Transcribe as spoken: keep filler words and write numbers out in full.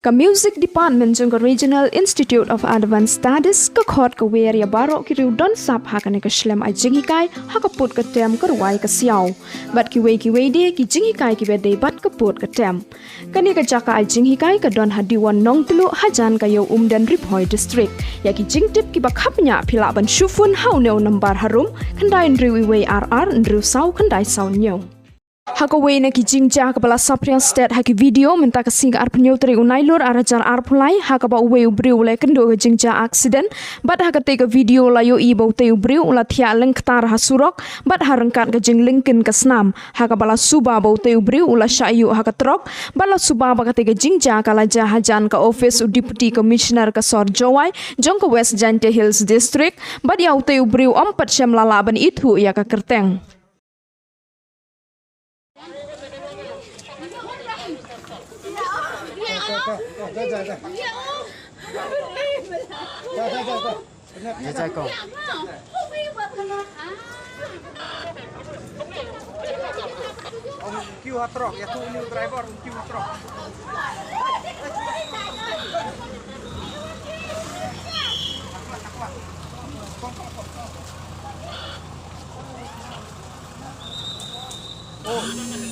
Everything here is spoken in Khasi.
Ka Music Department jong ka Regional Institute of Advanced Studies ka khot ka wer ïa baroh ki riew don sap ha kane ka shlem ai jinghikai ha ka pud ka tem, ka rwai ka siaw. Bad kiwei kiwei de ki jinghikai kiba dei bad ka pud ka tem. Kane ka jaka ai jinghikai ka don ha Diwon Nongtluh, hajan ka Ïew Umden, Ri Bhoi District. Ïa ki jingtip kiba kham bniah phi lah ban shu phone ha une u nambar harum, khyndai hynriew wei ar ar hynriew saw khyndai saw hynñiew. Ha kawei na ki jingjia kaba la saphriang stet ha ki video mynta ka sngi ka arphew hynñiew tarik u Nailur arhajar arphew lai, ha kaba uwei u briew u la ïakynduh ka jingjia accident, bad ha katei ka video la ïohi ba utei u briew u la thiah lyngktar ha surok bad ha ryngkat ka jinglyngkyn ka snam, ha kaba la suba ba utei u briew u la shah ïuh ha ka trok, bad la suba ba katei ka jingjia ka la jia hajan ka office u Deputy Commissioner ka sor Jowai jong ka West Jaintia Hills District, bad ïa utei u briew ym pat shym la lah ban ithuh ïa ka kyrteng. Ong kiew ha trok, ïathuh uni u driver, ong kiew ha trok.